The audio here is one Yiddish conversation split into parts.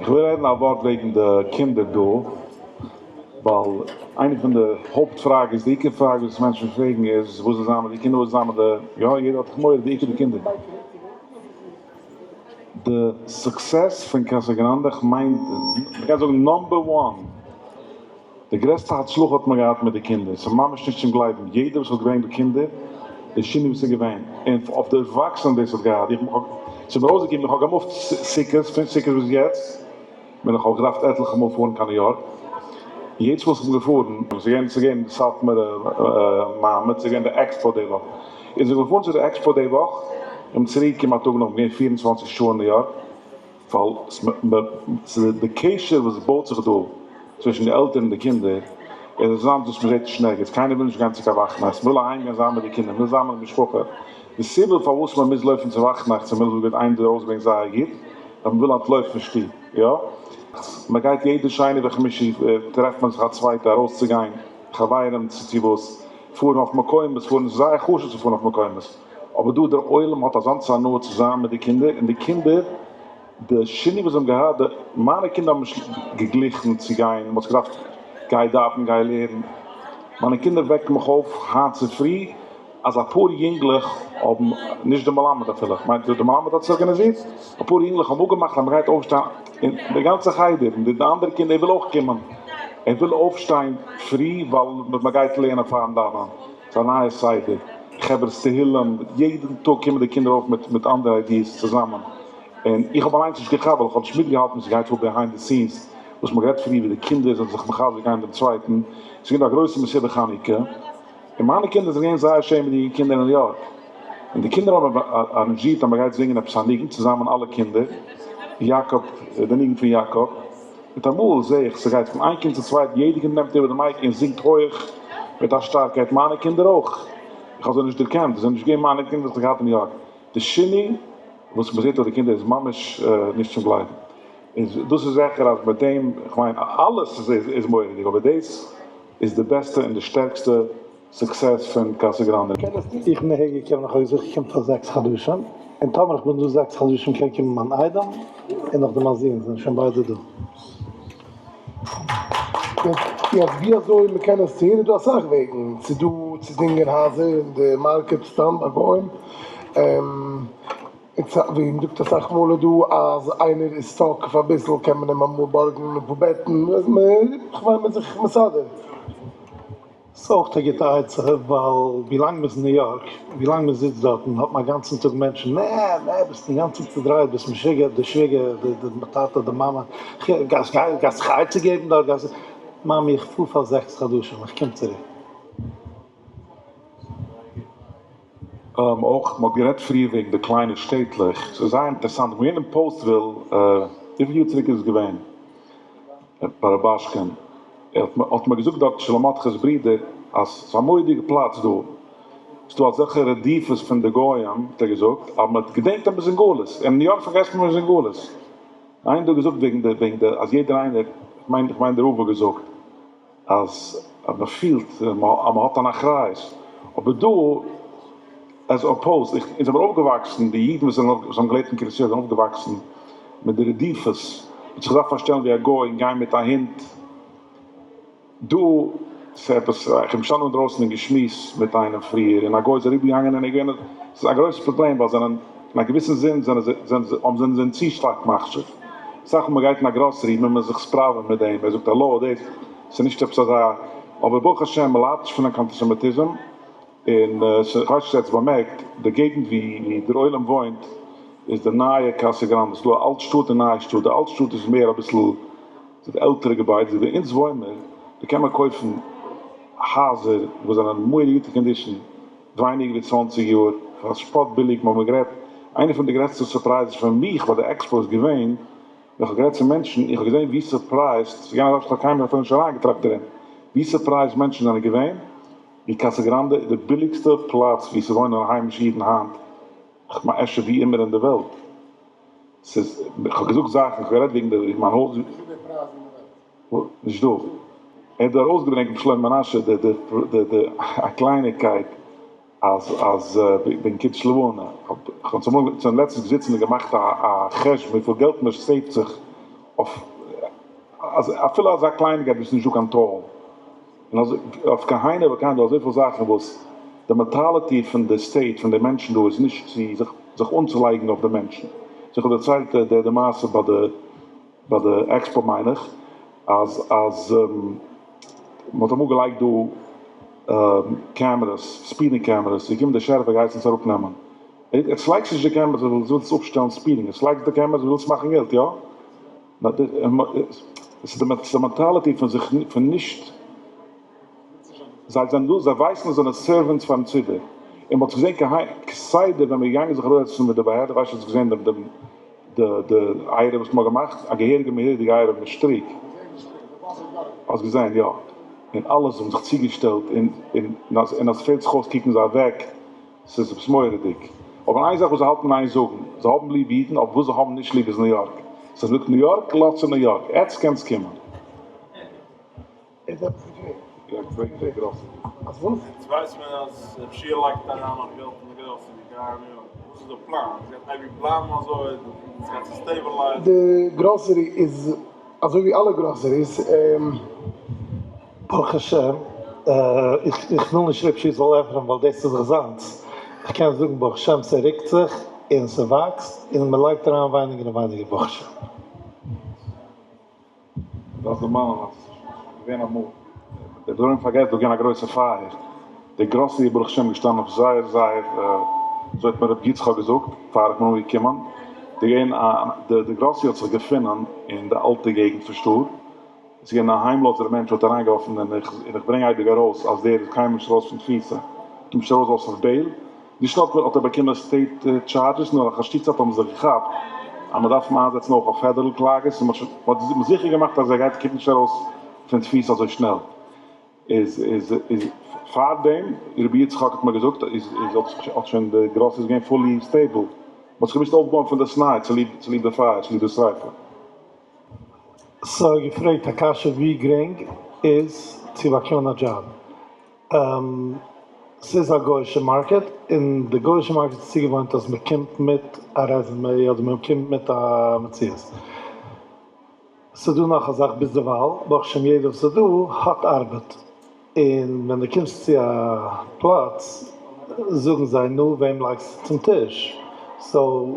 איך וויל רעדן א ווארט וועגן די קינדער דא, ווייל איינע פון די הויפט פראגעס, די עיקר פראגע וואס מענטשן פרעגן איז, וואס זאל זיין מיט די קינדער, וואס זאל זיין מיט די, יא, יעדער האט דאך מורא, די עיקר די קינדער. די success פון קאסא גראנדע, כ'מיין, מ'קען זאגן number one, די גרעסטע הצלחה האט מען געהאט מיט די קינדער, ס'איז ממש נישט צום גלייבן, יעדער וואס האט געברענגט די קינדער, די שינוי וואס איז געווען, און אויף די ערוואקסענע דאס האט געהאט, איך האב, ס'איז מיר אויסגעקומען, איך האב געמופט סוכות, פון סוכות ביז יעצט, בין איך האב געדארפט עטליכע מאל פארן קיין ניו יארק, יעדעס מאל וואס איך בין געפארן, ס'איז געווען, ס'איז געווען די סאטמארע מעמד, ס'איז געווען די עקספא די וואך, איז איך געפארן צו די עקספא די וואך, און צוריק געקומען א טאג נאך, געווען 24 שעה אין ניו יארק, ווייל ס'איז די קשר וואס בויט זיך דא צווישן די עלטערן און די קינדער איז אזאנס וואס מ'זעט נישט נערגעץ, קיינער וויל נישט גיין צו קיין וואכנאכט, מ'וויל אהיים גיין זיין מיט די קינדער, מ'וויל זיין מיט די משפחה, די סיבה פארוואס מ'מוז לויפן צו וואכנאכט צו מ'וויל ווערט איינער ארויסגעברענגט זייער גוט, ווייל מ'וויל אנטלויפן פון שטוב, יא? מ'גייט יעדע שני וחמישי טרעפט מען זיך א צווייטע ארויסצוגיין, חברים צו צו וואס, פארן אויף מקומות, פארן, ס'איז זייער חשוב צו פארן אויף מקומות. אבער דא דער עולם האט אזאנס הנאה צו זיין מיט די קינדער, און די קינדער, די שינוי וואס זיי האבן געהאט, די, מיינע קינדער האבן נישט געגליכן צו גיין, מען האט זיך געדארפט גיי דאווען, גיי לערן, מיינע קינדער וועקן מיך אויף היינט צופרי אז אפאר יונגלעך האבן, נישט די מלמד אפילו, איך מיין די מלמד האט עס ארגאניזירט, אפאר יונגלעך האבן אפגעמאכט אז מען גייט אויפשטיין, און די גאנצע חדר, און די אנדערע קינדער, ער וויל אויך קומען, ער וויל אויפשטיין פרי ווייל מען גייט לערנען פארן דאווענען. ס'איז א נייע סדר, חברת תהילים, יעדן טאג קומען די קינדער אויף מיט מיט אנדערע ideas צוזאמען, און איך האב אליינס נישט געכאפט ווייל איך האב נישט מיטגעהאלטן וואס גייט פאר behind the scenes, וואס מ'האט גערעדט פריער ווי די קינדער זענען זיך מחזק איינער דעם צווייטן, ס'איז געווען דא א גרויסע מסיבה חנוכה, און מיינע קינדער זענען געווען זייער שעמעדיגע קינדער אין ניו יארק, און די קינדער האבן אראנזשירט אז מ'גייט זינגען עפעס א ניגון צוזאמען אלע קינדער, יאקאב, די ניגון פון יאקאב. מיט אמאל זעה איך ס'גייט פון איין קינד צום צווייטן, יעדע קינד נעמט איבער די mic און זינגט הויעך מיט א שטארקייט, מיינע קינדער אויך, איך האב זיי נישט דערקענט, זיי זענען נישט געווען מיינע קינדער וואס איך האב געהאט אין ניו יארק, די שינוי וואס מ'זעט אויף די קינדער איז ממש נישט צום גלייבן, און דאס איז זיכער אז מיט דעם, איך מיין אלעס איז מורא'דיג, אבער דאס איז די בעסטע און די שטערקסטע success פון קאסא גראנדע. איך בין אהער געקומען, איך האב געזאגט איך קום פאר זעקס חדשים, און טאמער איך בין דא זעקס חדשים קען קומען מיין איידעם און נאכדעם מיין זון, זענען שוין ביידע דא. יעצט ווי אזוי מען קען עס טון איז דא אסאך וועגן, ס'איז דא צו דינגען הייזער אין די market סתם ביי גוים, און ווי מ'זאגט אסאך מאל איז דא אז איינער איז stuck אויף אביסל קען מען אים אמאל בארגן אפאר בעטן, כ'מיין מ'איז זיך מסדר. ס'איז אויך א גוטע עצה, ווייל ווילאנג מ'איז אין ניו יארק, ווילאנג מ'זיצט דארטן, האט מען א גאנצן טאג מענטשן, נע, נע, ביסט אינגאנצן צודרייט, ביסט משוגע, די שוויגער, די טאטע, די מאמע, גייסט זיך א עצה געבן דארט, גייסט, מאמי איך פאר פאר זעקס חדשים, איך קום צוריק. אויך, מ'האט גערעדט פריער וועגן די קליינע שטעטלעך, ס'איז זייער אינטערעסאנט, איך בין געווען אין פאוסטוויל, וויפיל יאר צוריק איז עס געווען? ביי רובאשקין, האט מיר געזאגט דארט שלום מרדכי'ס ברודער אז ס'איז א מורא'דיגע פלאץ דא, ס'איז דא אזעלכע רדיפות פון די גוים, האט ער געזאגט, אז מ'האט געדענקט אז מ'איז אין גלות, אין ניו יארק פארגעסט מען מ'איז אין גלות. איינער האט דא געזאגט וועגן די וועגן די אז יעדער איינער, כ'מיין כ'מיין דער רב האט געזאגט אז אז מ'פילט אז מ'האט אן אחריות, אבער דא as opposed, איך, אונז זעמיר אויפגעוואקסן, די אידן וואס זענען וואס האבן געלעבט אין קרית יואל זענען אויפגעוואקסן מיט די רדיפות, מ'האט זיך געדארפט פארשטעלן ווי א גוי און גיין מיט א הונט, דא ס'איז עפעס, איך בין געשטאנען אינדרויסן און געשמועסט מיט איינעם פריער, און א גוי איז אריבערגעגאנגען און ער איז געווען, ס'איז א גרויסע פראבלעם ווייל זענען, אין א געוויסן זין זענען זיי, זענען זיי, האבן זענען זיי צו שטארק מחשיב, אסאך מאל מ'גייט אין א גראסערי מוז מען זיך ספראווען מיט דעם, ער זאגט האלא דאס, ס'איז נישט עפעס אזא, אבער ברוך השם מ'ליידט נישט פון קיין אנטיסעמיטיזם. און כ'ווייס נישט צו עטס באמערקט, די געגנט ווי דער עולם וואוינט איז די נייע קאסא גראנדע, ס'איז דא א אלט שטאט און נייע שטאט, די אלט שטאט איז מער אביסל די עלטערע געביידעס, ווי אונז וואוין מיר, דא קען מען קויפן הייזער וואס זענען אין מורא'דיג גוטע condition, ווייניגער ווי צוואנציג יאר, פאר שפאט ביליג, מ'האט מיר גערעדט, איינע פון די גרעסטע surprises פאר מיך ביי די עקספא איז געווען, ווען איך האב גערעדט צו מענטשן, איך האב געזען ווי surprised, ס'איז געווען א זאך וואס איך האב קיינמאל אפילו נישט אריינגעטראכט דערין, ווי surprised מענטשן זענען געווען, ווי קאסא גראנדע איז די ביליגסטע פלאץ ווי ס'וואוינען היימישע אידן היינט, כ'מיין אפשר ווי אימער אין די וועלט. ס'איז, כ'האב געזאגט זאכן, כ'האב גערעדט וועגן די, וועגן מיין הויז. נישט דא. ער האט דא ארויסגעברענגט רבי שלמה מנשה די די די די א קלייניקייט אז אז וועגן קידוש לבנה. כ'האב כ'האב צומאל צום לעצטנס געזיצן און געמאכט א א חשבון וויפיל געלט מ'סעיווט זיך. אויף אז אפילו אזא קלייניקייט ווי ס'איז נישט דא קיין טאל, און אזוי אויף כהנה וכהנה דא אזויפיל זאכן וואס די מענטאליטי פון די סטעיט פון די מענטשן דא איז נישט צו זיך זיך אנצולייגן אויף די מענטשן. סאו איך האב דערציילט די די מעשה ביי די ביי די עקספא מיין איך אז אז מ'האט אמאל געלייגט דא קעמערעס ספידינג קעמערעס איז געקומען די שעריף האט געהייסן עס אראפנעמען עטס לייגטס נישט די קעמערעס ווייל עטס ווילטס אפשטעלן ספידינג עטס לייגטס די קעמערעס ווייל ווילטס מאכן געלט יא? עס איז די מענטאליטי פון זיך פון נישט זיי זענען דא זיי ווייסן זיי זענען סערווענטס פארן ציבור און מ'האט זיך געזען כסדר ווען מ'איז געגאנגען זיך אראפזעצן מיט די באהערדע ווייסט האסט געזען דעם דעם די די עירוב וואס מ'האט געמאכט א געהעריגע מהיר'דיגע עירוב מיט שטריק האסט געזען יא און אלעס האבן זיך צוגעשטעלט און און אז ס'פעלט זיך אויס קוקן זיי אוועק. ס'איז עפעס מורא'דיג. אבער איין זאך וואס זיי האלטן אין איין זאגן, זיי האבן ליב אידן, אבער וואס זיי האבן נישט ליב איז ניו יארק. ס'איז מיט ניו יארק, לאזטס אין ניו יארק. עטץ קענטס קומען. איז עפעס געשען? יא, איך פרעג די גראסערי. אז וואס? יעצט ווייסט מען אז רב שיע לייגט אריין נאך געלט אין די גראסערי, גיי אין ניו יארק. וואס איז די פלאן? עס גייט אייביג בלייבן אזוי? עס גייט זיך סטעיבעלייזן? די גראסערי איז אזוי ווי אלע גראסעריס. ברוך השם, איך וויל נישט ר' שי' זאל ענטפערן ווייל דאס איז דאך זיינס, איך קען זאגן ברוך השם ס'רוקט זיך און ס'וואקסט און מ'לייגט אריין ווייניגער און ווייניגער ברוך השם. דארפסט דערמאנען אז ס'איז געווען אמאל, דער דרום פארגעסט דא געווען א גרויסע פייער, די גראסערי איז ברוך השם געשטאנען אויף זייער זייער, אזוי האט מיר ר' יצחק געזאגט פאר איך בין אנגעקומען, די געווען א די גראסערי האט זיך געפונען אין די אלטע געגנט פון שטאט, עס איז געווען א היימלאזער מענטש האט אריינגעווארפן און איך און איך ברענג אייביג ארויס אז דער איז קיינמאל נישט ארויס פון תפיסה, קומט נישט ארויס אויס אויף בעיל, נישט נאר האט ער באקומען סטעיט טשארדזשעס נאר נאך א שטיק צייט האבן זיך געכאפט אז מען דארף אים איינזעצן אויך אויף פעדערל קלאגעס און מען האט זיכער געמאכט אז ער גייט קומט נישט ארויס פון תפיסה אזוי שנעל. איז איז איז פאר דעם רבי יצחק האט מיר געזאגט איז איז האט שוין די גראסערי איז געווען פולי סטעיבל, מען האט זיך געמוזט אויפבויען פון דאס ניי צוליב צוליב די פייער צוליב די שריפה. סא געפרעגט א קשיא ווי גרינג איז צו באקומען א דזשאב? ס'איז א גוישע מארקעט און די גוישע מארקעט איז צוגעוואוינט אז מ'קומט מיט א רעזעמעי אדער מ'קומט מיט א מציאות. ס'איז דא נאך א זאך ביזדערווייל ברוך השם יעדער וואס איז דא האט ארבעט און ווען דו קומסט צו א פלאץ זאגן זיי נו וועם לייגסטו צום טיש סאו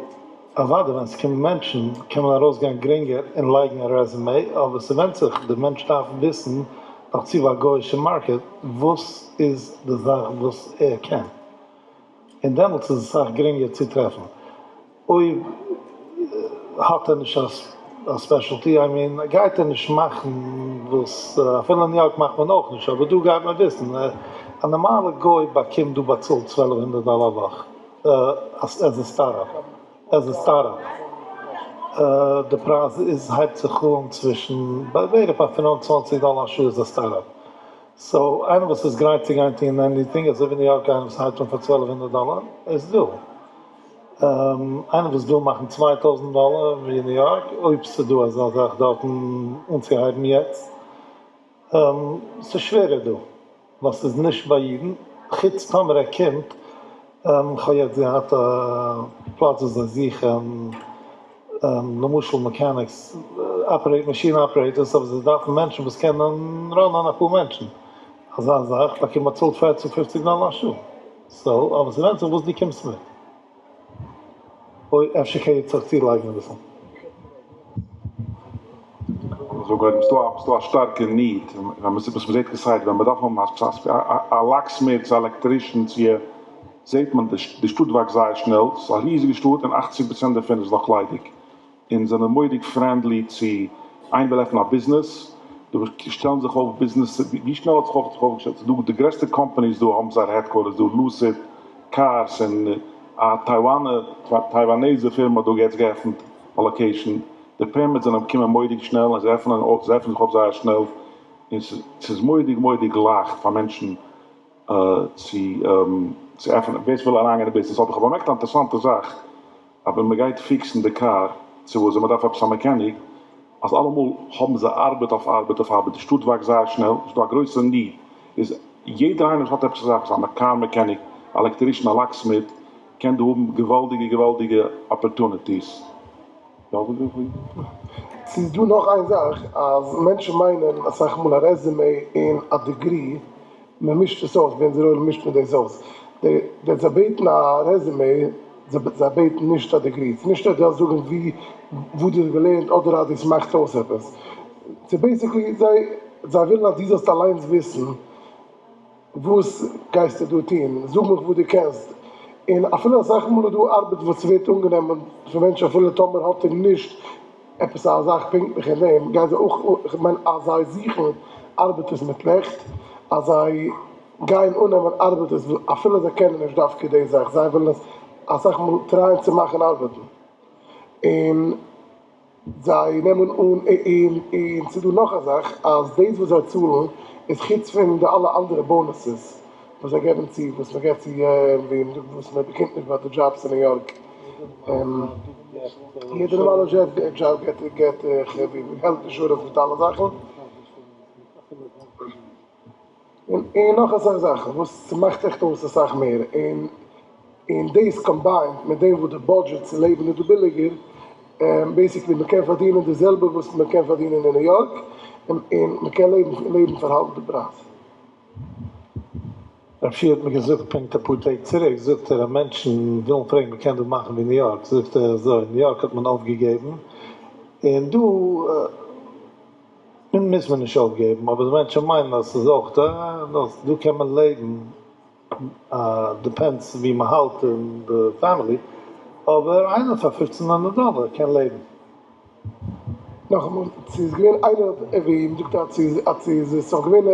אוודאי ווען ס'קומען מענטשן קען מען ארויסגיין גרינגער און לייגן א רעזומעי אבער ס'ווענדט זיך די מענטש דארף וויסן נאכצו ביי א גוי'אישע מארקעט וואס איז די זאך וואס ער קען און דעמאלטס איז אסאך גרינגער צו טרעפן. אויב האט ער נישט א ספעשעלטי, איי מין גייט ער נישט מאכן וואס אפילו אין ניו יארק מאכט מען אויך נישט, אבער דא גייט מען וויסן, א נארמאלע גוי באקומט דא באצאלט 1200 דאלער א וואך עז א סטארט אפ, עז א סטארט אפ, די פרייז איז הייבט זיך אן צווישן בערך ביי 25 דאלער א שעה איז א סטארט אפ, סאו איינער וואס איז גרייט צו גיין טון עניטינג אזוי ווי ניו יארק איינער וואס הייבט אן פאר 1200 דאלער איז דא. איינער וואס וויל מאכן 2000 דאלער ווי אין ניו יארק, אויב ס'דא אזא זאך דארטן אנצוהייבן יעצט, ס'איז שווערער דא, ווייל ס'איז נישט ביי אידן, חוץ טאמער ער קומט, כ'האב יעצט געהאט א פלאץ וואס זיי זוכן למשל מעקעניקס, מאשין אפערעיטערס, אבער זיי דארפן מענטשן וואס קענען ראנען אפאר מענטשן, אזא זאך באקומט באצאלט פערציג פופציג דאלער א שעה. סאו, אבער ס'ווענדט זיך וואס דו קומסט מיט. אוי, אפשר קען יצחק צולייגן אביסל. זאג קודם, ס'דא א שטארקע ניד, וואס מ'זעט כסדר, ווען מ'דארף האבן א לאקסמיט, צו א עלעקטרישן, צו א, זעט מען די שטאט וואקסט זייער שנעל, ס'איז א ריזיגע שטאט און אכציג פראצענט דערפון איז נאך ליידיג. און זענען מורא'דיג פרענדלי צו איינער וויל עפענען א ביזנעס, דא שטעלן זיך אויף ביזנעס, ווי שנעל האט זיך אויף אויפגעשטעלט, ס'איז דא די גרעסטע קאמפאניס דא האבן זייער העדקווארטערס דא, לוסיד קארס און א טייוואנע טייוואנעזע פירמע האט דא יעצט געעפנט א לאקעישאן, די פערמיטס זענען קומען מורא'דיג שנעל און זיי עפענען אויף זיי עפענען זיך אויף זייער שנעל, און ס'איז מורא'דיג מורא'דיג לייכט פאר מענטשן צו צו עפענען, ווער ס'וויל אריינגיין אין ביזנעס, אבער איך האב באמערקט א אינטערעסאנטע זאך, אז ווען מ'גייט פיקסן די קאר צו וואס מען דארף עפעס א מעקעניק, אז אלעמאל האבן זיי ארבעט אויף ארבעט אויף ארבעט, די שטאט וואקסט זייער שנעל, ס'איז דא א גרויסע ניד, איז יעדער איינער וואס האט עפעס א זאך, א קאר מעקעניק, א עלעקטערישן, א לאקסמיט, קען דא האבן געוואלדיגע געוואלדיגע אפערטוניטיס. ס'איז דא נאך איין זאך, אז מענטשן מיינען אסאך מאל א רעזומעי און א דעגרי, מען מישט עס אויס, ביי אונזער עולם מישט מען דאס אויס. די ווען זיי בעטן א רעזומעי, זיי בעטן נישט א דעגרי, ס'איז נישט אז דו זאלסט זאגן ווי וואו דו האסט געלערנט אדער אז דאס מאכט אויס עפעס. ס'איז basically זיי זיי ווילן אז דו זאלסט אליינס וויסן וואס גייסטו דא טון, זאג מיך וואס דו קענסט. און אפילו אסאך מאל איז דא ארבעט וואס ווערט אנגענומען פון מענטשן אפילו טאמער האט ער נישט עפעס א זאך פונקטליך אין דעם, גייען זיי אויך, איך מיין אז זיי זוכן ארבעטערס מיט לעכט, אז זיי גייען אננעמען ארבעטערס אפילו זיי קענען נישט דווקא די זאך, זיי ווילן עס אסאך מאל טרייען צו מאכן ארבעטן. און זיי נעמען אן, און און ס'איז דא נאך א זאך, אז דאס וואס זיי צאלן איז חוץ פון די אלע אנדערע bonuses וואס זיי געבן צו, וואס מען געבט צו, ווי מ'זאגט וואס מען באקומט נישט ביי די jobs אין ניו יארק. יעדע נארמאלע job געבט ווי health insurance מיט אלע זאכן. און נאך אסאך זאכן וואס ס'מאכט עכט אויס אסאך מער. און און דאס combined מיט דעם וואס די budget צו לעבן איז דא ביליגער, basically מען קען פארדינען די זעלבע וואס מען קען פארדינען אין ניו יארק, און מען קען לעבן פאר האלב די פרייז. רב שיע האט מיר געזאגט פונקט אפאר טעג צוריק, זאגט ער אז מענטשן ווילן פרעגן מען קען דא מאכן ווי ניו יארק, זאגט ער אזוי, אין ניו יארק האט מען אויפגעגעבן, און דא מוז מען נישט אויפגעבן, אבער די מענטשן מיינען אז ס'איז אויך דא קען מען לעבן, depends ווי מען האלט אין די family, אבער איינער פאר 1500 דאלער קען לעבן. נאכאמאל, ס'איז געווען איינער ווי מ'זאגט אז ס'איז אז ס'איז ס'איז געווען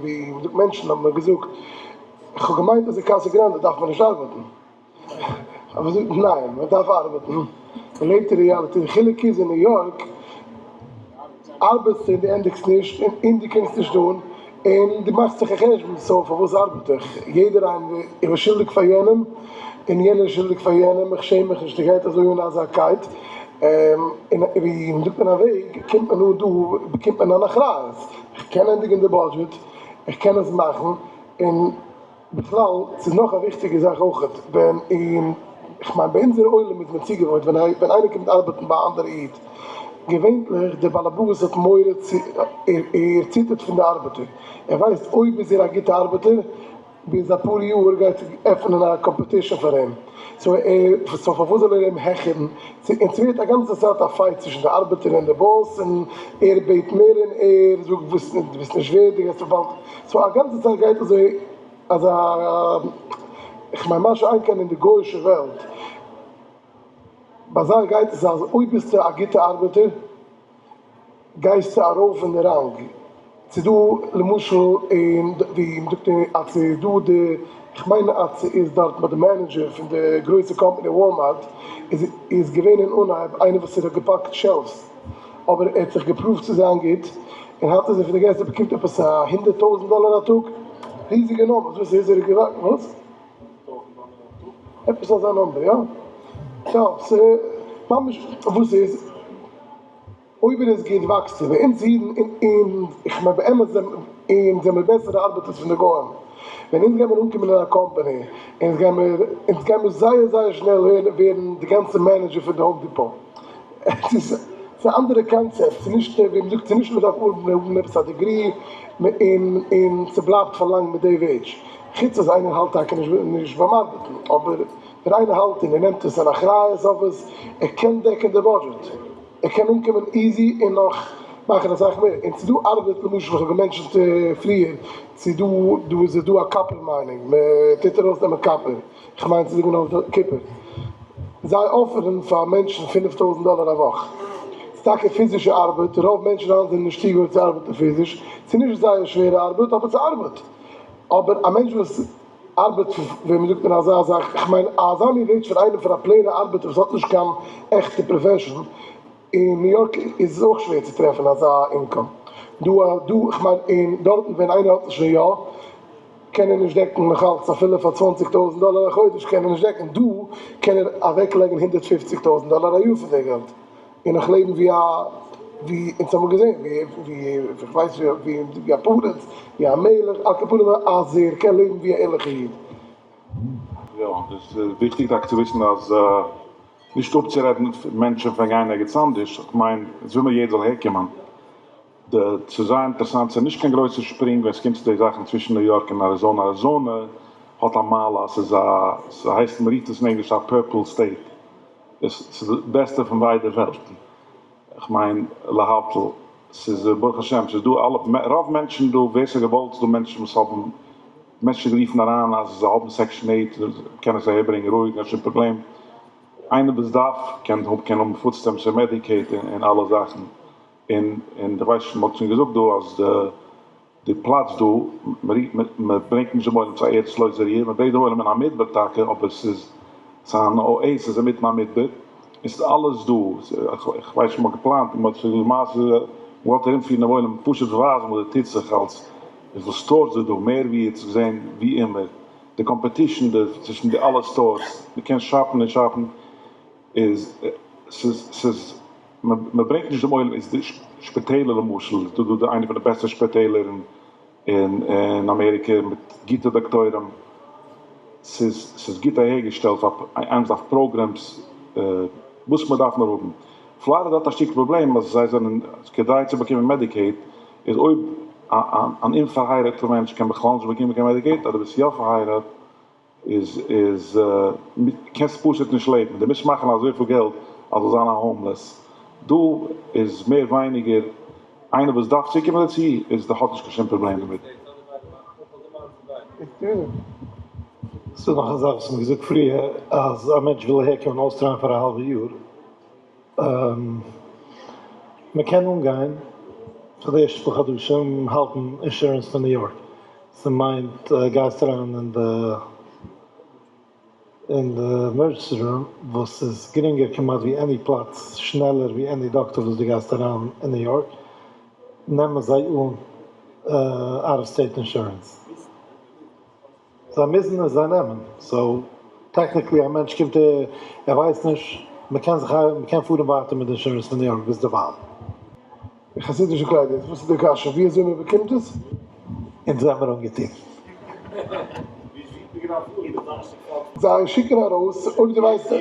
ווי מ'זאגט מענטשן האבן מיר געזאגט, איך האב געמיינט אז אין קאסא גראנדע דארף מען נישט ארבעטן. אבער זאגט ניין, מען דארף ארבעטן, מען לעבט אין reality, די חילוק איז אין ניו יארק ארבעטסטו און דו ענדיגסט נישט און דו קומסט נישט אן און דו מאכסט זיך א חשבון, so פארוואס ארבעט איך? יעדער איינער, איך בין שולדיג פאר יענעם און יענער איז שולדיג פאר יענעם, איך שעם מיך נישט, גייט אזוי אן אזא קייט, און ווי מ'זאגט אין א וועג קומט מען אן דא באקומט מען אן אחריות, איך קען ענדיגן די budget, איך קען עס מאכן, און בכלל ס'איז נאך א וויכטיגע זאך אויכעט, ווען אין, איך מיין ביי אונזער עולם איז מען צוגעוואוינט ווען ווען איינער קומט ארבעטן ביי א אנדערע איד, געווענליך דער באלעבאס האט מורא צו, ער ציטערט פון די ארבעטער, ער ווייסט אויב איז ער א גוטע ארבעטער, ביז אפאר יאר גייט עפענען א competition פאר אים, so ער, so פארוואס זאל ער אים העכערן, און ס'ווערט א גאנצע צייט א fight צווישן די ארבעטער און די boss, און ער בעט מער און ער זאגט וואס דו ביסט נישט ווערד, דו גייסט באלד, so א גאנצע צייט גייט אזוי אזא, איך מיין מה שאין כן אין די גוי'אישע וועלט, ביי זיי גייט עס אז אויב ביסטו א גוטע ארבעטער, גייסטו ארויף אין די ראנג. ס'איז דא למשל אין ווי מ'זאגט אז ס'איז דא די, איך מיין אז ס'איז דארט ביי די manager פון די גרויסע company וואלמארט, איז איז געווען אין אנהייב איינער וואס האט געפאקט shelves, אבער ער האט זיך געפרואווט צו זיין גוט, און היינט איז ער פון די גרעסטע, באקומט עפעס א 100,000 דאלער א טאג, ריזיגע numbers, וואס איז ער געוואקסן, וואס? עפעס אזא number, יא? יא, ס'ממש, וואס איז? אויב ער איז גוט וואקסט ער, ביי אונז אידן און איך מיין באמת אונז זעמיר בעסערע ארבעטערס פון די גוים, ווען אונז גיימיר אנקומען אין א קאמפאני, אונז גיימיר אונז גיימיר זייער זייער שנעל ווערן די גאנצע manager פון די האום דיפאו, עס איז א אנדערע קאנצעפט, ס'איז נישט ווי מ'זאגט ס'איז נישט מ'דארף האבן עפעס א degree און און ס'בלייבט פאר לאנג מיט די וועידזש, חוץ אז איינער האלט טאקע נישט ביים ארבעטן, אבער ווען איינער האלט און ער נעמט עס אן אחריות אויף עס, ער קען דעקן די budget. ער קען אנקומען easy און נאך מאכן אסאך מער, און ס'איז דא ארבעט למשל איך האב געמענטשענט פריער, ס'איז דא דא איז דא א copper mining, מען טוט ארויסנעמען copper, איך מיין צו זאגן אויף די קופער, זיי אפערן פאר מענטשן 5000 דאלער א וואך, ס'איז טאקע פיזישע ארבעט, רוב מענטשן היינט זענען נישט צוגעוואוינט צו ארבעטן פיזיש, ס'איז נישט זייער שווערע ארבעט אבער ס'איז ארבעט, אבער א מענטש וואס ארבעט ווען מ'זאגט אין אזא זאך, איך מיין אזא מין וועידזש פון איינעם פון א פלעינע ארבעטער וואס האט נישט קיין עכטע profession, אין ניו יארק איז עס אויך שווער צו טרעפן אזא income, דא דא איך מיין אין דארטן ווען איינער האט עס שוין יא, קען ער נישט דעקן נאכאלץ אפילו פאר 20,000 דאלער א חודש קען ער נישט דעקן, דא קען ער אוועקלייגן 150,000 דאלער א יאר פון די געלט, און נאך לעבן ווי א ווי אונז האבן געזען ווי ווי איך ווייס ווי ווי א פריץ, ווי א מלך, על כל פנים אז ער קען לעבן ווי א ערליכע איד. יא, דאס איז וויכטיג טאקע צו וויסן אז נישט אפצורעדן מענטשן פון גיין ערגעץ אנדערש, איך מיין, עס וויל מיר יעדער זאל אהערקומען. די, ס'איז זייער אינטערעסאנט, ס'איז נישט קיין גרויסע שפרינג ווען עס קומט צו די זאכן צווישן ניו יארק און אריזאנע. אריזאנע האט א מעלה אז ס'איז א, ס'הייסט, מ'רופט עס אין ענגליש א purple state. עס ס'איז די בעסטע פון ביידע וועלטן. איך מיין, להבדיל, ס'איז ברוך השם, ס'איז דא אלע, רוב מענטשן דא, ווער ס'האט געוואלט, ס'איז דא מענטשן וואס האבן, מענטשן רופן אריין אז זיי האבן Section 8, קענען זיי אהערברענגען רואיג, נישט קיין פראבלעם. איינער וואס דארף, קען האבן, קען האבן food stamps און Medicaid און אלע זאכן. און איך ווייס, מ'האט שוין געזאגט דא אז די פלאץ דא, מען ברענגט נישט דעם עולם צו ארץ לא זרועה, מען ברענגט דעם עולם אין א מדבר טאקע, אבער ס'איז אן oasis אינמיטן א מדבר, עס איז אלעס דא, איך ווייס נישט, מ'האט געפלאנט, מ'האט למעשה געוואלט ארומפירן דעם עולם, פשוט ווייזן וואס דא טוט זיך אלס, וויפיל stores איז דא, מער ווי איר האט געזען ווי אימער, די competition צווישן די אלע stores, מ'קען shop ן און shop ן, איז ס'איז מען ברענגט נישט דעם עולם, איז די שפיטעלער למשל, איז דא דא איינע פון די בעסטע שפיטעלער אין אמעריקע מיט גוטע דאקטוירים, ס'איז גוט אהערגעשטעלט פאר איינער דארף programs, וואס מען דארף נאר האבן. פלארידע האט א שטיקל פראבלעם אז זיי זענען, כדי צו באקומען Medicaid, איז אויב אן אומפארהייראטער מענטש קען בכלל נישט באקומען קיין Medicaid, אדער ביסט יא פארהייראט, איז קענסט פשוט נישט לעבן, דו מוזט מאכן אזויפיל געלט אז זאל זיין א homeless. דא איז מער ווייניגער איינער וואס דארף צוקומען דערצו, איז דער האט נישט קיין שום פראבלעם דערמיט. ס'איז נאך א זאך וואס מ'האט געזאגט פריער, אז א מענטש וויל אהערקומען אויסטרייען פאר א האלבע יאר, מ'קען אנגיין פאר די ערשטע פאר חדשים האלטן insurance פון ניו יארק, ס'מיינט גייסט אריין אין די אין די emergency room וואס איז גרינגער כמעט ווי any פלאץ, שנעלער ווי any דאקטער וואס דו גייסט אריין אין ניו יארק, נעמען זיי אן out of state insurance. זיי מוזן עס זיי נעמען, so technically א מענטש קומט ער ווייסט נישט, מען קען זיך מען קען פארן ווייטער מיט די insurance פון ניו יארק ביז דערווייל. חסידישע קליידער, וואס איז די קשיא? ווי אזוי מען באקומט עס? אונז זעמיר אנגעטון. זיי שיקן ארויס, אויב דו ווייסט,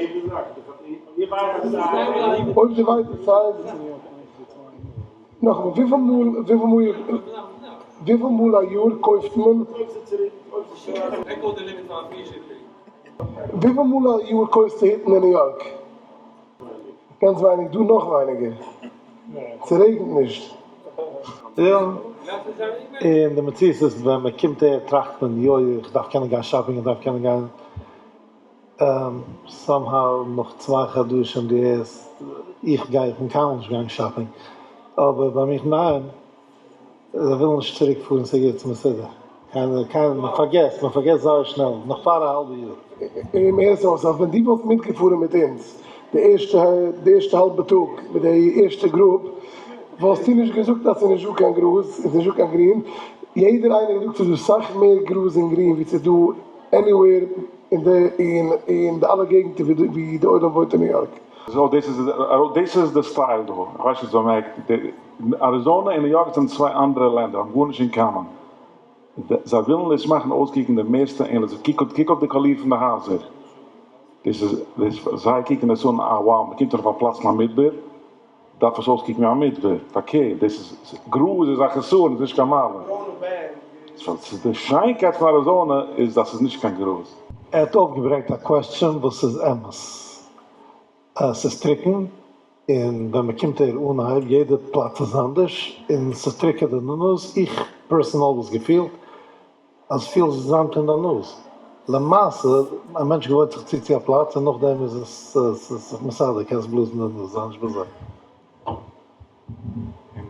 אויב דו ווייסט די size, נאכאמאל, וויפיל מאל, וויפיל מאל, וויפיל מאל א יאר קויפט מען? וויפיל מאל א יאר קויפסטו היטן אין ניו יארק? גאנץ ווייניג, דא נאך ווייניגער. ס'רעגנט נישט. יא, און די מציאות איז ווען מען קומט אהער טראכט מען, יוי, איך דארף קענען גיין shopping, איך דארף קענען גיין, somehow נאך 2 חדשים דו הערסט, איך גיי, איך בין קיינמאל נישט געגאנגען shopping, אבער ביי מיך ניין, זיי ווילן נישט צוריק פארן צו גוט מסודר. קיינער, קיינער, מען פארגעסט, מען פארגעסט זייער שנעל, נאך פאר א האלבע יאר. און מער אויס, אז ווען דו וואלסט מיטגעפארן מיט אונז די ערשטע האלבע טאג מיט די ערשטע group, וואלסטו נישט געזאגט אז ס'איז נישטא קיין גראז, ס'איז נישטא קיין גרין. יעדער איינער האט געזאגט ס'איז דא סאך מער גראז און גרין ווי ס'איז דא anywhere אין די אלע געגנטער ווי די עולם וואוינט אין ניו יארק. So דאס איז די style דא, איך ווייס נישט צו מען מערקט, אריזאנע און ניו יארק זענען צוויי אנדערע לענדער, האבן גארנישט אין common. זיי ווילן עס מאכן אויסקוקן די מערסטע ענליך. קוק אויף די קאליר פון די הייזער. דאס איז, דאס, זיי קוקן עס אן, אה, wow, מען קומט אויף א פלאץ אין א מדבר, דארף עס אויסקוקן ווי א מדבר. פארקערט, דאס איז, גראז איז א חסרון, איז נישט קיין מעלה. ס'איז די שיינקייט פון אריזאנע איז אז ס'איז נישט קיין גראז. ער האט אויפגעברענגט א question וואס איז אמת. עס איז טרוקן, און ווען מען קומט אהער אנהייב, יעדע פלאץ איז אנדערש, און עס איז טרוקן די נאז. איך personal האב עס געפילט אז פיל זאמד אין די נאז. למעשה, א מענטש געוואוינט זיך צו צו א פלאץ, און נאכדעם איז עס זיך מסדר, קענסט בלאזן די נאז, זיי נישט באזארגט. און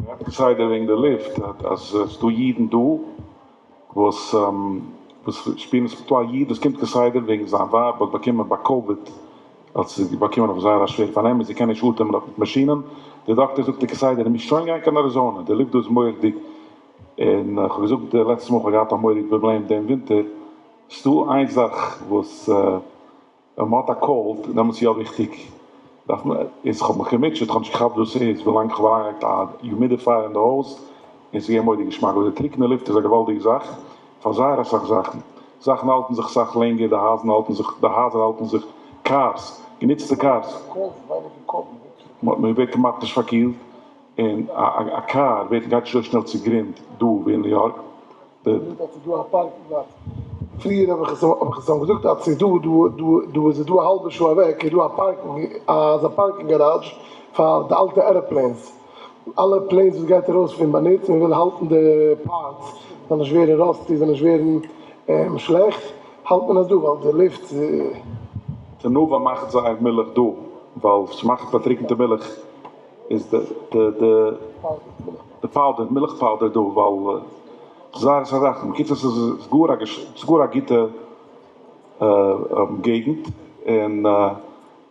מ'רעדט כסדר וועגן די לופט, אז עס איז דא אידן דא וואס שפירן, עס איז דא א איד וואס קומט כסדר וועגן זיין ווייב האט באקומען ביי COVID, האט זי באקומען אויף זייער א שווער פארנעם, און זי קען נישט אטעמען אויף מיט מאשינען. דער דאקטער זאגט איר כסדר, ער מוז שוין גיין קיין אריזאנע, די לופט דא איז מורא'דיג. און איך האב געזאגט די לעצטע מאל איך האב געהאט א מורא'דיג פראבלעם דעם ווינטער, ס'איז דא איין זאך וואס ווען מ'האט א cold, דעמאלטס איז יא וויכטיג, דארף מען, איז כ'האב מיך געמוטשעט, כ'האב נישט געכאפט וואס ס'איז, ווילאנג כ'האב אריינגעלייגט א humidifier אין די הויז, און ס'איז געווען מורא'דיג געשמאק, אבער די טרוקענע לופט איז א געוואלדיגע זאך, פאר זייער אסאך זאכן, זאכן האלטן זיך אסאך לענגער, די הייזן האלטן זיך, די הייזער האלטן זיך, cars. גענוצטע קארס. מען ווערט כמעט נישט פארקילט, און א קאר ווערט גייט נישט אזוי שנעל צוגרינד דא ווי אין ניו יארק. פריער האב איך עס האב איך עס געזאגט אז ס'איז דא דא דא דא איז דא א האלבע שעה אוועק איז דא א parking אזא parking garage פאר די אלטע airplanes, אלע planes וואס גייט ארויס פון באנוץ, מען וויל האלטן די parts זאל נישט ווערן rusty, זאל נישט ווערן שלעכט, האלט מען עס דא ווייל די לופט. תנובה מאכט זייער מילך דא, ווייל ס'מאכט פארטריקענטע מילך איז די די די די powder, מילך powder דא, ווייל זייער אסאך זאכן, בקיצור ס'איז גאר א ס'איז גאר א גוטע געגנט, און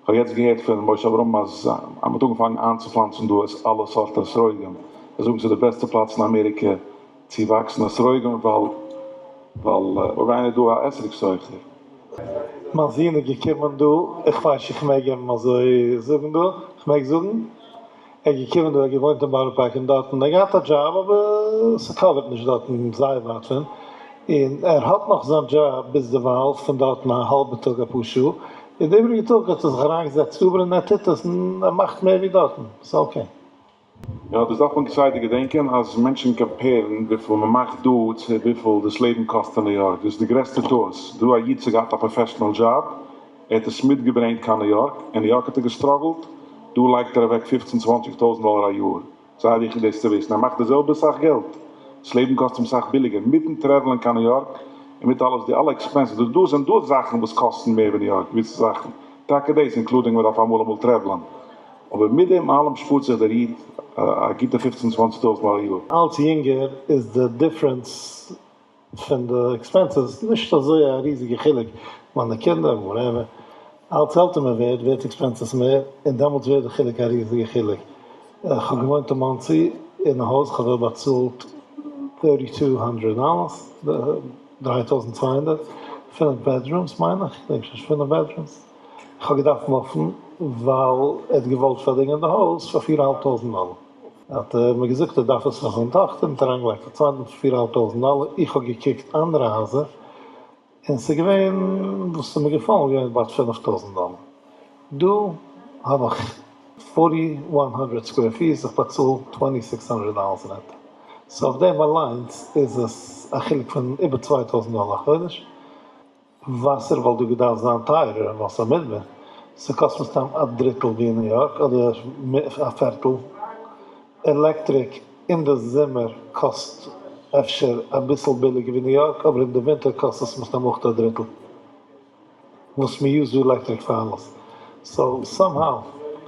כ'האב יעצט געהערט פון משה אברהם אז מ'האט אנגעפאנגען איינצופלאנצן דא אלע סארט אתרוגים, זיי זאגן ס'איז די בעסטע פלאץ אין אמעריקע צו וואקסן אתרוגים ווייל ווייל אויב איינער איז דא א אתרוג סוחר. מיין זון איז געקומען דא, איך ווייס איך מעג אים אזוי זאגן דא? איך מעג זאגן? ער איז געקומען דא, ער האט געוואוינט אין בארא פארק און דארטן, ער האט געהאט א דזשאב אבער ס' cover ט נישט דארטן זייער ווייט פון, און ער האט נאך זיין דזשאב ביזדערווייל פון דארטן א האלבע טאג אפאר שעה, און די איבעריגע טאג האט ער זיך אריינגעזעצט Uber און ער טוט עס און ער מאכט מער ווי דארטן, ס'איז okay. יא, דאס דארף מען כסדר געדענקען אז מענטשן compare ן וויפיל מען מאכט דא צו וויפיל דאס לעבן קאסט אין ניו יארק, דאס איז די גרעסטע טעות, דא א איד ס'האט געהאט א professional job, ער האט עס מיטגעברענגט קיין ניו יארק, אין ניו יארק האט ער גע struggle ט, דא לייגט ער אוועק פופצן צוואנציג טויזנט דאלער א יאר, זייער וויכטיג דאס צו וויסן, ער מאכט די זעלבע סאך געלט, דאס לעבן קאסט אים סאך ביליגער, מיטן travel ען קיין ניו יארק, און מיט אלעס די אלע expenses, דא זענען דא זאכן וואס קאסטן מער ווי ניו יארק, געוויסע זאכן, טאקע דאס, including מען דארף אמאל אמאל travel ען, אבער מיט דעם אלעם שפארט זיך דער איד א גוטע פופצן צוואנציג טויזנט דאלער א יאר. אלץ יונגער איז די difference פון די expenses נישט אזוי א ריזיגע חילוק, מיינע קינדער whatever, אלץ עלטער מען ווערט ווערט expenses מער און דעמאלטס ווערט די חילוק א ריזיגע חילוק, איך האב געוואוינט אין מאנסי אין א הויז איך האב באצאלט thirty two hundred dollars, 3200, פינף bedrooms מיין איך, כ'דענק שוין נישט, פינף bedrooms, איך האב געדארפט מופן ווייל ער האט געוואלט פארדינגען די הויז פאר פיר אהאלב טויזנט דאלער. האט ער מיר געזאגט ער דארף עס פאר זיין טאכטער און האט אריינגעלייגט א צווייטן פאר פיר אהאלב טויזנט דאלער, איך האב געקוקט אנדערע הייזער און ס'איז געווען וואס איז מיר געפאלן איז געווען about 5000 דאלער, דא האב איך forty one hundred square feet, איך באצאל twenty six hundred dollars rent, so אויף דעם אליינס איז עס א חילוק פון איבער 2000 דאלער א חודש. וואסער וואלט דא געדארפט זיין טייערער ווייל ס'איז א מדבר, ס'קאסט מסתם א דריטל ווי אין ניו יארק אדער א פערטל, עלעקטריק אין די זומער קאסט אפשר אביסל ביליגער ווי ניו יארק אבער אין די ווינטער קאסט עס מסתם אויך א דריטל וואס מ' use ט דא עלעקטריק פאר אלעס, so somehow,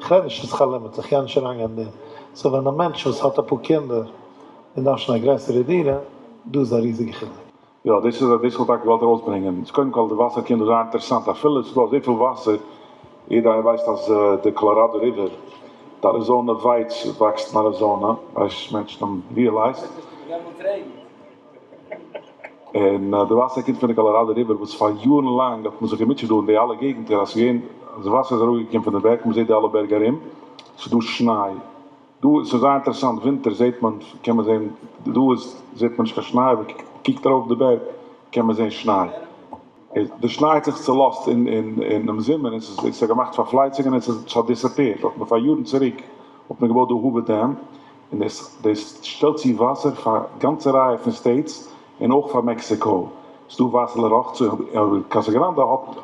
כ'רעד נישט פון שכר לימוד, איך גיי נישט אריינגיין אין דעם, so ווען א מענטש וואס האט אפאר קינדער און דארף שוין א גרעסערע דירה, דא איז א ריזיגע חילוק. יא, דאס איז דאס וואלט טאקע געוואלט ארויסברענגען. איז קודם כל די וואסער קומט דא זייער אינטערעסאנט, אפילו עס איז דא אזויפיל וואסער, יעדער איינער ווייסט אז די קאלאראדא ריווער, די אריזאנע ווייץ וואקסט אין אריזאנע, ווייס מענטשן האבן realized, און די וואסער קומט פון די קאלאראדא ריווער וואס פאר יארן לאנג האט מען זיך געמוטשעט דא אין די אלע געגנטער אז ס'איז געווען אז די וואסער איז אראפגעקומען פון די בערג, מען זעט די אלע בערג ארום, ס'איז דא שניי. דא ס'איז זייער אינטערעסאנט, ווינטער זעט מען, קען מען זען, דא איז זעט מען נישט קיין שניי, אבער קוקט ארויף די בערג קען מען זען שניי. די שניי האט זיך צולאזט אינעם זומער און ס'איז האט געמאכט פארפלייצונגען און ס'האט disappeared. האט מען פאר יארן צוריק האט מען געבויט די Hoover Dam און דאס דאס שטעלט צו וואסער פאר גאנצע רייע פון states און אויך פאר מעקסיקאו. ס'דא וואסער לרחצה, אבער קאסא גראנדע האט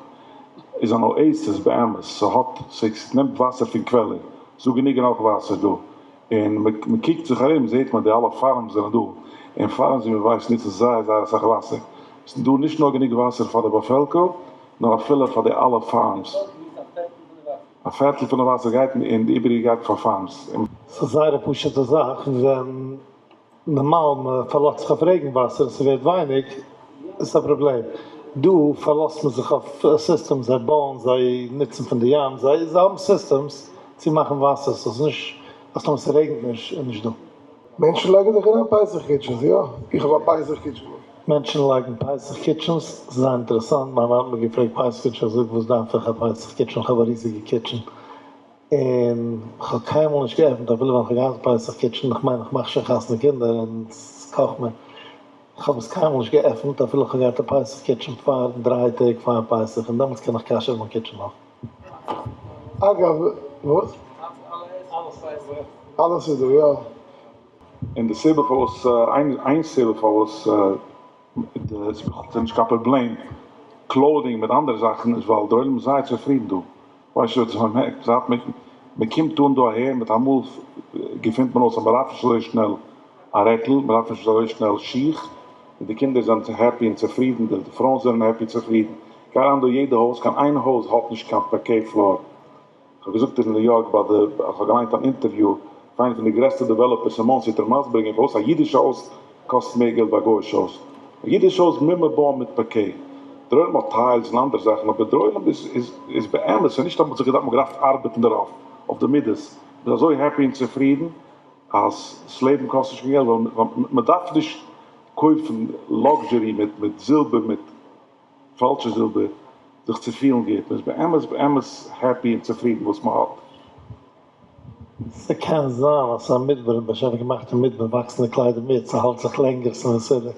איז אן oasis באמת, ס'האט ס'נעמט וואסער פון קוועלער. ס'דא גענוג און נאך וואסער דא, און מען קוקט זיך ארום זעט מען די אלע farms זענען דא, און farms ווי מען ווייסט נוצן זייער זייער אסאך וואסער, ס'איז דא נישט נאר גענוג וואסער פאר די באפעלקערונג, נאר אפילו פאר די אלע farms. א פערטל פון די וואסער גייט און די איבעריגע גייט פאר farms. ס'איז זייער א פשוט'ע זאך, ווען נארמאל מען פארלאזט זיך אויף רעגן וואסער און ס'ווערט ווייניג איז א פראבלעם, דא פארלאזט מען זיך אויף systems, זיי בויען, זיי נוצן פון די ים, זיי האבן systems צו מאכן וואסער, ס'איז נישט אז טאמער ס'רעגנט נישט איז נישט דא. מענטשן לייגן זיך אריין פסח kitchens, יא? איך האב א פסח kitchen. מענטשן לייגן פסח kitchens, ס'איז זייער אינטערעסאנט, מיין מאן האט מיר געפרעגט פסח kitchen, איך זאג וואס דארף איך א פסח kitchen, איך האב א ריזיגע kitchen, און כ'האב קיינמאל נישט געעפנט אפילו ווען כ'האב געהאט פסח kitchen, איך מיין איך מאך שוין חתונה קינדער און ס'קאכט מיר, כ'האב עס קיינמאל נישט געעפנט אפילו כ'האב געהאט א פסח kitchen פאר דריי טעג פאר פסח און דעמאלטס קען איך כשר'ן מיין kitchen אויך. אגב, וואס? אלעס איז דא, יא. און די סיבה פארוואס, איין סיבה פארוואס די ס'איז נישט קיין פראבלעם clothing מיט אנדערע זאכן איז ווייל דער עולם איז זייער צופרידן דא. ווייסט וואס איך מיין? זייט מען קומט אן דא אהער מיט אמאל געפינט מען אויס אז מען דארף נישט אזוי שנעל א רעקל, מען דארף נישט אזוי שנעל שיך, און די קינדער זענען happy און צופרידן, די פרויען זענען happy צופרידן. גיי אריין דא יעדע הויז, קיין איין הויז האט נישט קיין parquet floor. איך האב געזאגט אין ניו יארק ביי די, איך האב געליינט אן interview פון איינע פון די גרעסטע developers אין מאנסי, האט ער מסביר געווען פארוואס א אידישע הויז קאסט מער געלט ווי א גוי'אישע הויז. א אידישע הויז מוז מען בויען מיט parquet. דער עולם האט tiles און אנדערע זאכן, אבער דער עולם איז איז איז באמת, ס'איז נישט אז מ'האט זיך געדארפט, מ'האט געדארפט ארבעטן דערויף, אויף די מידות. מ'איז אזוי happy און צופרידן אז ס'לעבן קאסט נישט קיין געלט, ווייל מ'דארף נישט קויפן luxury מיט מיט זילבער מיט פאלשע זילבער זיך צו פילן גוט, מ'איז באמת באמת happy און צופרידן וואס מ'האט. ס'קען זיין אז ס'איז א מדבר און באשעפער געמאכט אין מדבר וואקסן די קליידער מער, ס'האלט זיך לענגער, ס'איז מסודר.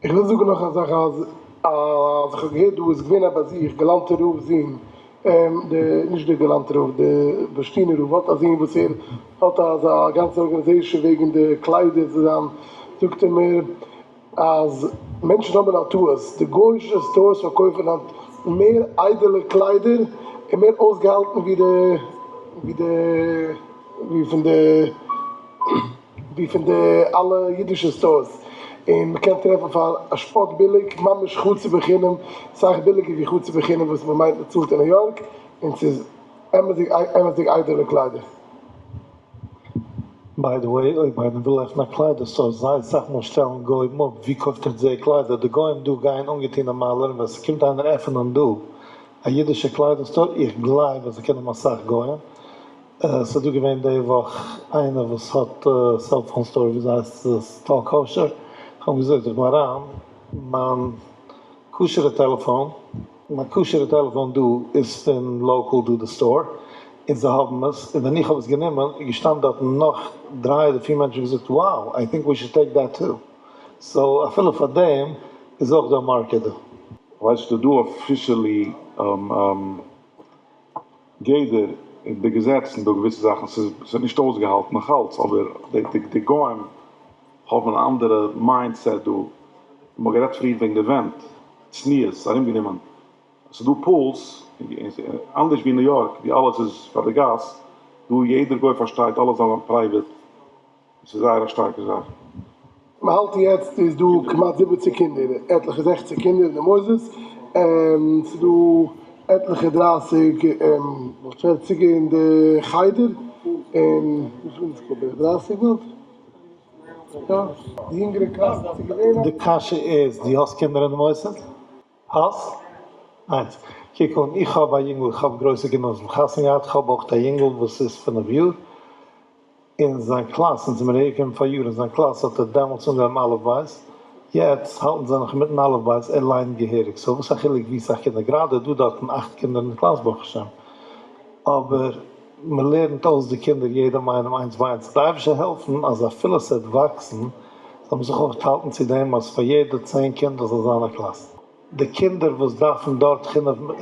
איך וויל זאגן נאך א זאך אז אז איך האב געהערט דא איז געווען א באזוך גאלאנטער רב זון, די נישט די גאלאנטער רב די בורשטינער רב האט א זון וואס ער האט אזא גאנצע organization וועגן די קליידער צו זיין, זאגט ער מיר אז מענטשן האבן א טעות, די גוי'אישע stores פארקויפן היינט מער איידעלע קליידער און מער אויסגעהאלטן ווי די ווי די ווי פון די ווי פון די אלע אידישע stores, און מ'קען טרעפן פאר א שפאט ביליג, ממש חצי בחינם, סאך ביליגער ווי חצי בחינם וואס מ'מיינט מ'צאלט אין ניו יארק, און ס'איז אמת'דיג אמת'דיג איידעלע קליידער. by the way, אויב איינער וויל עפענען א קליידער store, זייער אסאך מאל שטעלן גוים אפ, ווי קויפט איר די קליידער? די גוים דא גייען אנגעטון נארמאלער, און ווען ס'קומט איינער עפענען דא א אידישע קליידער store, איך גלייב אז ס'קען האבן אסאך גוים. ס'איז דא געווען די וואך איינער וואס האט cellphone store, וויאזוי הייסט עס, Talk Kosher, איך האב אים געזאגט איך בין אריין מיין כשר'ע טעלעפאן, מיין כשר'ע טעלעפאן דא איז פון local דא די store, און זיי האבן עס, און ווען איך האב עס גענומען איז געשטאנען דארטן נאך דריי אדער פיר מענטשן און געזאגט wow, I think we should take that too, so אפילו פאר דעם איז אויך דא א market דא. ווייסטו דא officially גדר אין די געזעצן דא געוויסע זאכן ס'איז נישט אויסגעהאלטן נאכאלץ אבער די גוים האבן אן אנדערע mindset דא, מ'האט גערעדט פריער וועגן די ווענט, צניעות, ארומגענומען, ס'איז דא pools, אנדערש ווי אין ניו יארק ווי אלעס איז פאר די גאס, דא יעדער גוי פארשטייט אלעס זאל זיין private, עס איז זייער א שטארקע זאך. מען האלט יעצט איז דא כמעט זיבעציג קינדער, עטליכע זעכציג קינדער אין די מוסדות, ס'איז דא עטליכע דרייסיג פערציג אין די חדר, און וויפיל איז עס בערך דרייסיג באלד? יא, די יונגערע קלאסן איז געווען. די קשיא איז, דו האסט קינדער אין די מוסד? האסט? איינס. קוק אן, איך האב א יונגל, איך האב גרויסע קינדער וואס האבן חתונה געהאט, איך האב אויך א יונגל וואס איז פינף יאר, אין זיין קלאס, אונז זעמיר אהערגעקומען פאריאר, אין זיין קלאס האט ער דעמאלטס אנגעהויבן אלף בית, יעצט האלטן זיי נאך אינמיטן אלף בית, ער ליינט געהעריג, so וואס א חילוק ווי סאך קינדער, גראדע איז דא דארטן אכט קינדער אין די קלאס ברוך השם, אבער מען לערנט אויס די קינדער יעדעם איינעם איינס ביי איינס, די אייבערשטער זאל העלפן אז אפילו עס וועט וואקסן, זאל מען זיך אויך האלטן צו דעם אז פאר יעדע צען קינדער זאל זיין א קלאס. די קינדער וואס דארפן דארט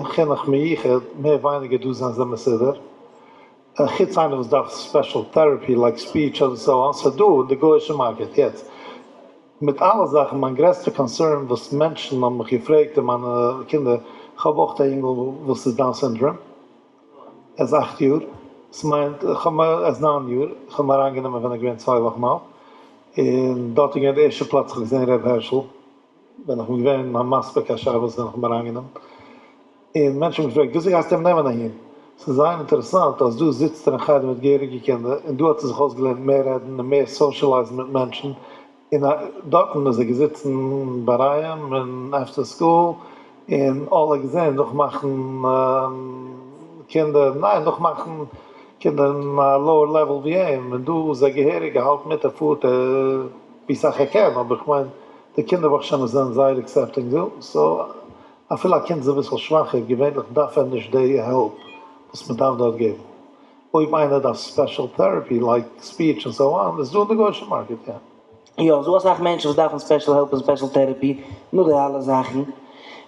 חינוך מיוחד, מער ווייניגער דא זענען זיי מסודר, חוץ איינער וואס דארף special therapy like speech אדער so on, ס'דא אין די גוי'אישע market יעצט מיט אלע זאכן, מיין גרעסטע concern וואס מענטשן האבן מיך געפרעגט און מיינע קינדער, כ'האב אויך א יונגל וואס איז Down syndrome, ער איז אכט יאר, ס'מיינט כ'האב אים, ער איז ניין יאר, כ'האב אים אריינגענומען ווען ער איז געווען צוויי וואכן אלט, און דארט איז געווען די ערשטע פלאץ כ'האב געזען ר' הערשל, ווען איך בין געווען המספיק א שבת ווען איך האב אים אריינגענומען, און מענטשן האבן געפרעגט וויאזוי גייסטו אים נעמען אהין? ס'איז זייער אינטערעסאנט אז דא זיצט ער אין חדר מיט געהעריגע קינדער, און דא האט ער זיך אויסגעלערנט מער רעדן און מער socialize ן מיט מענטשן, און דארטן איז ער געזיצן ביי רעים און after school, און אלע געזען נאכמאכן קינדער, ניין נאכמאכן קינדער אין א lower level ווי אים, און דא איז ער געהעריג ער האלט מיט ער פארט ווי סאך ער קען, אבער איך מיין די קינדער ברוך השם זענען זייער accepting דא, so אפילו א קינד איז אביסל שוואכער, געווענליך דארף ער נישט די help וואס מען דארף דארט געבן. אויב איינער דארף special therapy like speech און so on, איז דא אין די גוישע market, יא. יא, ס'דא אסאך מענטשן וואס דארפן special help און special therapy, נאך די אלע זאכן,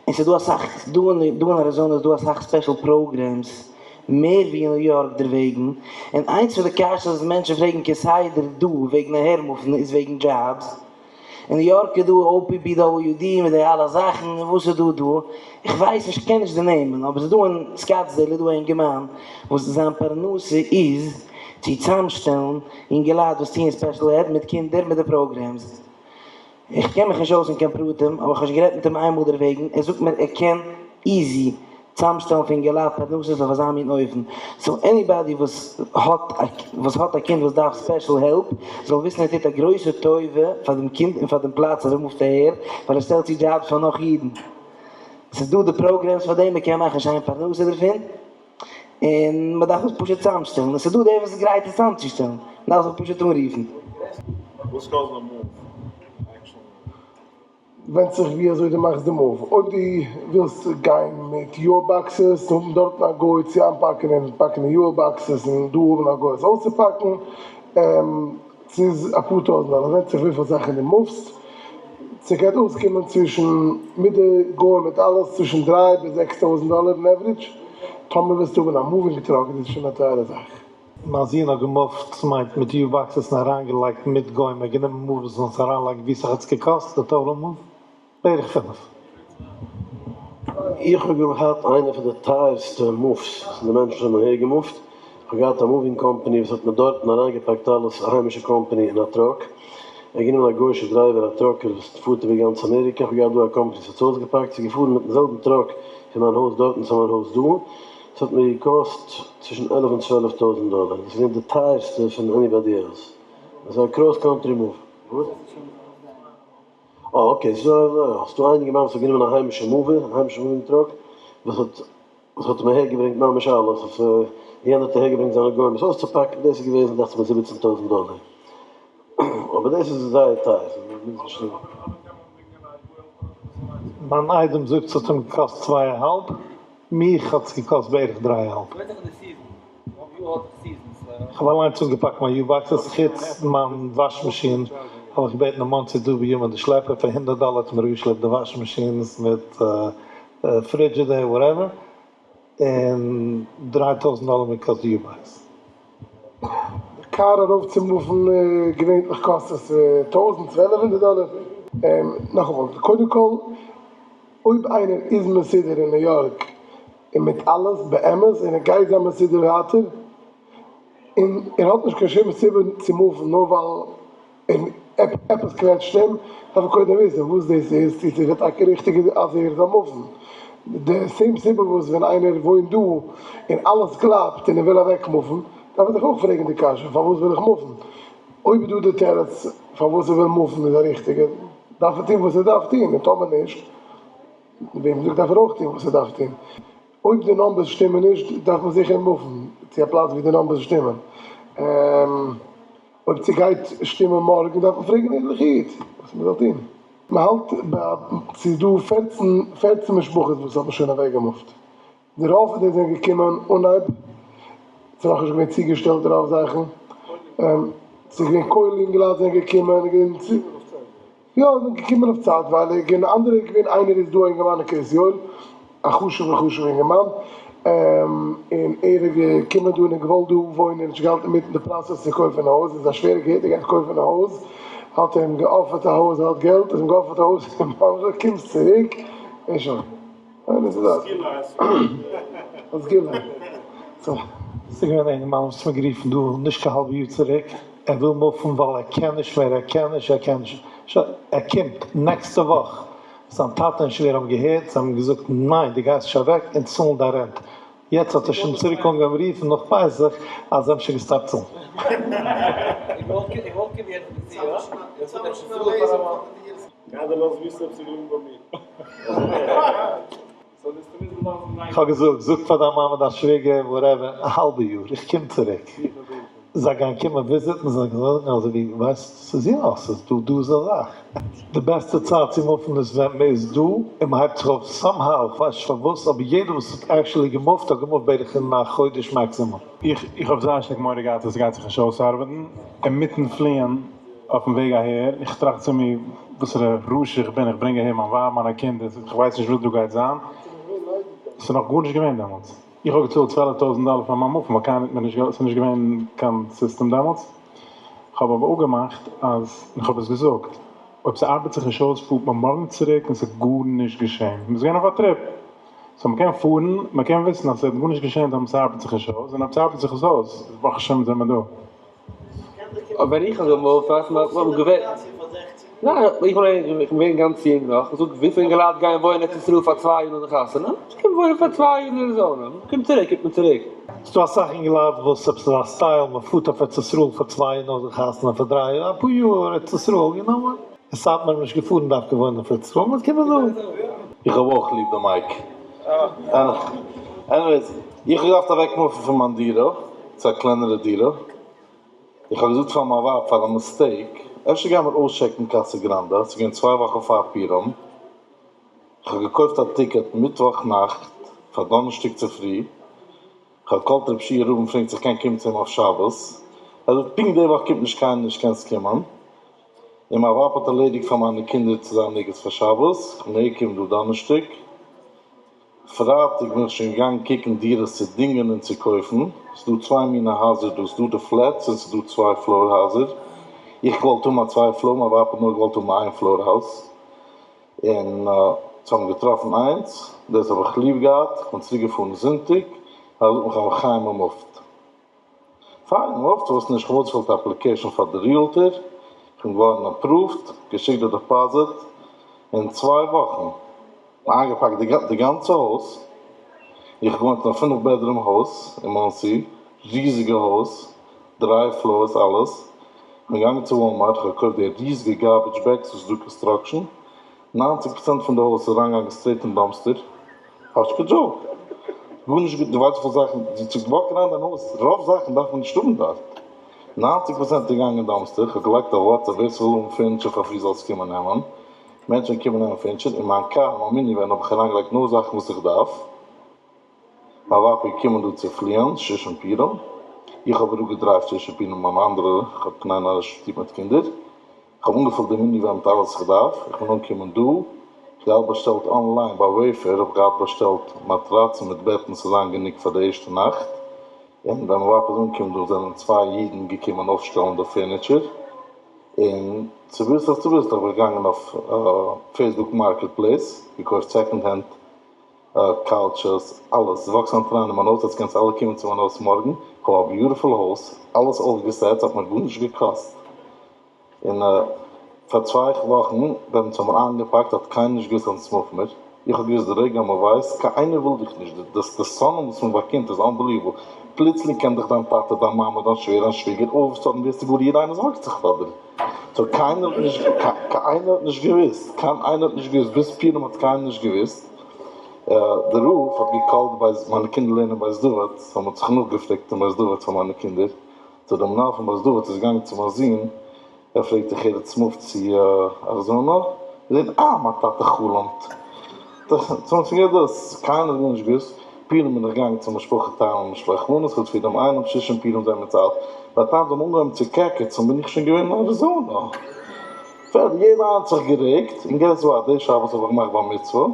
און ס'דא אסאך, דא אין אריזאנע איז דא אסאך special programs. מער ווי אין ניו יארק דערוועגן, און איינס פון די קשיות וואס מענטשן פרעגן כסדר דא וועגן אהערמופן איז וועגן דזשאבס. אין ניו יארק איז דא OPPWD מיט די אלע זאכן, און וואס איז דא דא? איך ווייס נישט, איך קען נישט די נעמען, אבער ס'איז דא אין סקאטסדעיל איז דא א אינגערמאן וואס זיין פרנסה איז צו צאמשטעלן אינגעלייט וואס טוען ספעשל עד מיט קינדער מיט די פראגרעמס. איך קען מיך נישט אויס אין קיין פרטים, אבער איך האב שוין גערעדט מיט אים איינמאל דערוועגן, ער זאגט מיר ער קען איזי צאמשטעלן פון אינגעלייט פרנסות אויף אזא מין אופן, סאו עניבאדי וואס האט א וואס האט א קינד וואס דארף ספעשל העלפ זאל וויסן ער טוט א גרויסע טובה פאר דעם קינד און פאר דעם פלאץ אז ער מופט אהער, ווייל ער שטעלט צו דזשאבס פאר נאך אידן. ס'איז דא די פראגרעמס פאר דעם, מ'קען מאכן שיין פרנסה דערפון, און מ'דארף עס פשוט צאמשטעלן, און ס'איז דא דער וואס איז גרייט עס צאמצושטעלן, מ'דארף זיך פשוט אנרופן. וואס קאסט די move actual move? ווענדט זיך ווי אזוי דו מאכסט די move, אויב דו ווילסט גיין מיט יו boxes און האבן דארטן א גוי צו איינפאקן און פאקן די יו boxes און דא האבן א גוי עס אויסצופאקן, ס'איז אפאר טויזנט דאלער, ווענדט זיך וויפיל זאכן דו מופסט, ס'גייט אויסקומען צווישן מיט די גוי מיט אלעס צווישן דריי ביז 6000 דאלער אין average, טאמער ווילסטו האבן א moving truck איז דאס שוין א טייערע זאך. מיין זון האט געמופט, ס'מיינט מיט יו boxes און אריינגעלייגט מיט גוים, ער האט גענומען movers און עס אריינלייגן, ווי סאך האט עס געקאסט די total move? בערך פינף. איך האב געהאט איינע פון די טייערסטע moves פון די מענטשן וואס האבן אהער געמופט, איך האב געהאט א moving company וואס האט מיר דארטן אריינגעפאקט אלעס, א היימישע company אין א truck, ער האט גענומען א גוי'שע driver א trucker וואס פארט איבער גאנץ אמעריקע, איך האב געהאט דא א קאמפאני וואס האט עס אויסגעפאקט, ס'איז געפארן מיטן זעלבן truck פון מיין הויז דארטן צו מיין הויז דא, עס האט מיר געקאסט צווישן 11 און 12 טויזנט דאלער, דאס איז געווען די טייערסטע פון anybody else, עס איז א cross country move. וואס? אה okay, ס'איז דא א, ס'דא איין אינגערמאן וואס האט גענומען א היימישע mover, א היימישע moving truck, וואס האט וואס האט אים אהער געברענגט ממש אלעס, אויף יענער האט אהער געברענגט זיינע גוים עס אויסצופאקן, דאס איז געוועזן דאכט זיך מיר 17 טויזנט דאלער, אבער דאס איז זייער טייער, ס'איז נישט. מיין איידעם זאגט ס'האט אים געקאסט צוויי א האלב, מיך האט עס געקאסט בערך דריי א האלב. איך האב אליינס אנגעפאקט מיין יו boxes, חוץ מיין וואש מאשין האב איך געבעטן אין מאנסי דא ביומען די שלעפער פאר 100 דאלער האט ער מיר אראפגעשלעפט די וואש machines מיט פרידזשידער whatever, און 3000 דאלער מיר קאסט די יו box. קאר ארויף צו מופן געווענליך קאסט עס טויזנט צוועלף הונדערט דאלער. נאכאמאל, קודם כל אויב איינער איז מסודר אין ניו יארק און מיט אלעס באמת און ער גייט זיין מסודר ווייטער און ער האט נישט קיין שום סיבה צו מופן נאר ווייל עפעס קוועטשט אים, דארף ער קודם וויסן וואס דאס איז, צו ס'איז טאקע ריכטיג אז ער זאל מופן. די same סיבה וואס ווען איינער וואוינט דא און אלעס קלאפט און ער וויל אוועק מופן, דארף ער זיך אויך פרעגן די קשיא פארוואס וויל איך מופן? אויב איז דא די תירוץ פארוואס ער וויל מופן איז א ריכטיגע, דארף ער טון וואס ער דארף טון, און טאמער נישט, וועם זאגט דארף ער אויך טון וואס ער דארף טון. אויב די numbers שטימען נישט, דארף מען זיכער מופן צו א פלאץ ווי די numbers שטימען. אויב ס'גייט שטימען מארגן, דארף מען פרעגן ערליכע איד וואס מ'זאל טון. מ'האלט ביי, ס'איז דא 14 משפחות וואס האבן שוין אוועקגעמופט. די רוב פון די זענען געקומען אנהייב, ס'איז נאכנישט געווען צוגעשטעלט רוב זאכן. ס'איז געווען כולל אינגעלייט זענען געקומען, יא, זענען געקומען אויף צייטווייליג, און אנדערע איז געווען איינער איז דא א אינגערמאן אין קרית יואל, א חשוב'ער חשוב'ער אינגערמאן, און ער איז געקומען דא און ער האט געוואלט דא וואוינען, נישט געהאלטן אינמיטן די process צו קויפן א הויז, איז א שווערע געהערט ער גייט קויפן א הויז, האט ער אים געאפערט א הויז, ער האט געלט, האט אים געאפערט א הויז, און ממש קומסט צוריק, און שוין. ניין, עס איז א סגולה. ס'איז געווען א אינגערמאן וואס האט מיר גערופן דא נישט קיין האלבע יאר צוריק, ער וויל מופן ווייל ער קען נישט מער, ער קען נישט, ער קען נישט. שוין, ער קומט נעקסטע וואך. זיין טאטע און שווער האבן געהערט, זיי האבן געזאגט ניין, דו גייסט נישט אוועק און צאלן דיין rent. יעצט האט ער שוין צוריק אנגעהויבן רופן נאך פסח אז זיי האבן שוין געסטאפט צאלן. איך האב געזאגט, זאג פאר דיין מאמע, דיין שוויגער, whatever, א האלבע יאר, איך קום צוריק. זיי גייען קומען וויזיטן, זיי זאגן אזוי ווי, ווייסט, ס'איז יא, ס'איז דא, דא איז א זאך. די בעסטע צייט צו מופן איז ווען מ'איז דא און מ'הייבט זיך אויף somehow, איך ווייס נישט פארוואס, אבער יעדער וואס האט actually געמופט האט געמופט בערך אין א חודש maximum. איך האב זייער שטארק מורא געהאט אז ס'גייט זיך נישט אויסארבעטן, אינמיטן פליען אויפן וועג אהער, איך טראכט צו מיר וואסערע רשע איך בין, איך ברענג אהער מיין ווייב, מיינע קינדער, איך ווייס נישט וואס דא גייט זיין, ס'איז נאך גארנישט געווען דעמאלטס. איך האב געצאלט צוועלף טויזנט דאלער פאר מיין מופן ווייל קיינער האט מיר נישט געהאלפן, ס'איז נישט געווען קיין סיסטעם דעמאלטס, כ'האב אבער אפגעמאכט אז, און כ'האב עס געזאגט, אויב ס'ארבעט זיך נישט אויס פארט מען מארגן צוריק און ס'איז גארנישט געשען, מ'איז געווען אויף א טריפ, סאו מ'קען פארן, מ'קען וויסן אז ס'וועט גארנישט געשען טאמער ס'ארבעט זיך נישט אויס, און אויב ס'ארבעט זיך עס אויס, איז ברוך השם זעמער דא. אבער ווען איך האב געמופט ווייסט מען האט מען געווען ניין איך בין איך בין געווען גאנץ יונג נאך איך זאג וויפיל אינגעלייט גייען וואוינען ארץ ישראל פאר צוויי יאר נאך די חתונה קום וואוינען פאר צוויי יאר אין אריזאנע קום צוריק קומט מען צוריק. ס'דא אסאך אינגעלייט וואס עפעס אזא סטייל מען פארט אויף ארץ ישראל פאר צוויי יאר נאך די חתונה פאר דריי יאר אפאר יאר ארץ ישראל יו נאו וואט אין סאטמאר איז מען נישט געפארן דווקא וואוינען אויף ארץ ישראל מען האט קומען דא. איך האב אויך ליב די mic. Anyways, איך האב געדארפט אוועק מופן פון מיין דירה צו א קלענערע דירה, איך האב געזאגט פאר מיין ווייב פאר א mistake, אפשר גיימיר אויסטשעקן קאסא גראנדא, ס'איז געווען צוויי וואכן פאר פורים, איך האב געקויפט א ticket מיטוואך נאכט פאר דאנערשטאג צופרי, איך האב געקאלט רב שיע רובין פרעגן צו איך קען קומען צו אים אויף שבת, ער זאגט פונקט די וואך קומט נישט קיינער נישט קענסט קומען, און מיין ווייב האט ערלעדיגט פאר מיינע קינדער צו זיין נוגעס פאר שבת, איך בין אהערגעקומען דא דאנערשטאג, פרייטאג בין איך שוין געגאנגען קוקן דירות צו דינגען און צו קויפן, ס'איז דא צוויי מיני הייזער דא, ס'איז דא די flats און ס'איז דא צוויי floor הייזער, איך געוואלט האבן א צוויי floor, מיין ווייב האט נאר געוואלט האבן א איין floor הויז, און צו האבן געטראפן איינס, דאס האב איך ליב געהאט, איך בין צוריק געפארן זונטאג, אז זאגט מיך הרב חיים מ'מופט. פיין, מ'מופט, וואס נישט, כ'האב אויסגעפילט א application פאר די realtor, כ'בין געווארן approved, געשיקט די deposit, אין צוויי וואכן איינגעפאקט די גאנצע הויז, איך האב געוואוינט אין א פינף bedroom הויז אין מאנסי, ריזיגע הויז, דריי floors אלעס, כ'בין געגאנגען צו וואלמארט, כ'האב געקויפט די ריזיגע garbage bags וואס איז דא construction, ניינציג פראצענט פון די הויז איז אריינגעגאנגען straight אין dumpster, האסט קיין joke? גארנישט גוט, דו ווייסט וויפיל זאכן, דו walk אריין דיין הויז, רוב זאכן דארף מען נישט האבן דארט, ניינציג פראצענט איז געגאנגען אין dumpster, כ'האב געלייגט א WhatsApp ווער ס'וויל האבן furniture פאר free זאל עס קומען נעמען, מענטשען קומען נעמען furniture, אין מיין קאר, אין מיין minivan האב איך אריינגעלייגט נאר זאכן וואס איך דארף. מיין ווייב איז געקומען דא צו פליען שושן פורים, איך האב אראפגעדרייווט שושן פורים מיט מיין אנדערע, איך האב קיין עין הרע שטוב מיט קינדער, איך האב אנגעפילט די minivan מיט אלעס וואס איך דארף, איך בין אנגעקומען דא, איך געהאט באשטעלט online ביי Wayfair האב איך געהאט באשטעלט מאטראצן מיט בעטן ס'זאל זיין גענוג פאר די ערשטע נאכט, און ווען מיין ווייב איז אנגעקומען דא זענען צוויי אידן געקומען אויפשטעלן די furniture, און צוביסלעך צוביסלעך בין איך געגאנגען אויף Facebook Marketplace, געקויפט second hand couches, אלעס, וואקסט היינט אריין אין מיין הויז, עטס קענטס אלע קומען צו מיין הויז מארגן, כ'האב א beautiful הויז, אלעס אויפגעסעט, ס'האט מיר גארנישט געקאסט, און פאר צוויי וואכן ווען אונז האבן איינגעפאקט האט קיינער נישט געוואוסט אז אונז מופן מיר, איך האב געוואוסט די רגע מען ווייסט, קיין איינער וויל דיך נישט, די די שונאים וואס מען באקומט איז unbelievable, פלוצלינג קען דיך דיין טאטע, דיין מאמע, דיין שווער, דיין שוויגער, all of a sudden ווערסטו גאר יעדער איינער זארגט זיך פאר דיר. so קיינער האט נישט קיינער האט נישט געוויסט קיין איינער האט נישט געוויסט ביז פורים האט קיינער נישט געוויסט די רב האט געקאלט ביי מיינע קינדער לערנען בית דוד so מ'האט זיך נאכגעפרעגט אין בית דוד פאר מיינע קינדער so די מנהל פון בית דוד איז געגאנגען צו מיין זון ער פרעגט איך הער עטס מופט צו אריזאנא זעט אה מיין טאטע חלומ'ט צו דאס קיינער האט גארנישט געוויסט פורים בין איך געגאנגען צום משפחה טיילן משלוח מנות חוץ פון דעם איינעם שושן פורים זענען מיר צו אלט ביי טיים זיי האבן אנגעהויבן צו קעקעצן בין איך שוין געווען אין אריזאנא פערטיג יעדער איינער האט זיך גערעגט און guess what די שבת האב איך געמאכט בר מצוה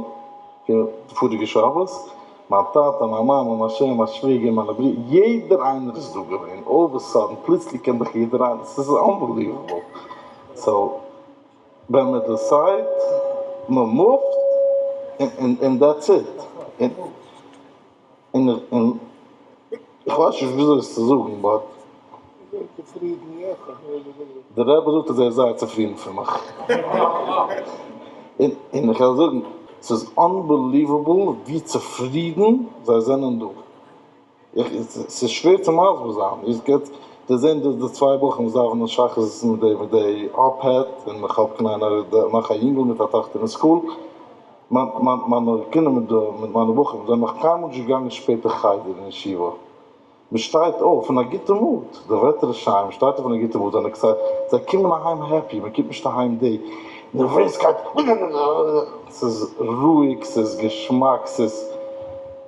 די פאריגע שבת מיין טאטע מיין מאמע מיין שווער מיין שוויגער מיינע ברידער יעדער איינער איז דא געווען all of a sudden פלוצלינג קען דיך יעדער איינער ס'איז unbelievable so ווען מען decide מען מופט און that's it, און איך ווייס נישט וויאזוי עס צו זאגן but די רבי זאגט אז ער איז זייער צופרידן פון מיך, און איך וועל זאגן ס'איז unbelievable ווי צופרידן זיי זענען דא. ס'איז שווער צו מסביר זיין, איר גייט דערזען די צוויי בחורים וואס דאווענען שחרית מיט די מיט די iPad, און איך האב קיין עין הרע נאך א יונגל מיט א טאכטער אין school, מיינע קינדער מיט מיינע בחורים זענען נאך קיינמאל נישט געגאנגען שפעט אין חדר אין ישיבה, מען שטייט אויף אין א גוטע mood, די וועטער איז שיין, מען שטייט אויף אין א גוטע mood, זענען excited, זיי קומען אהיים happy, מען קומט נישט אהיים די נערוועזקייט, ס'איז רואיג, ס'איז געשמאק, ס'איז.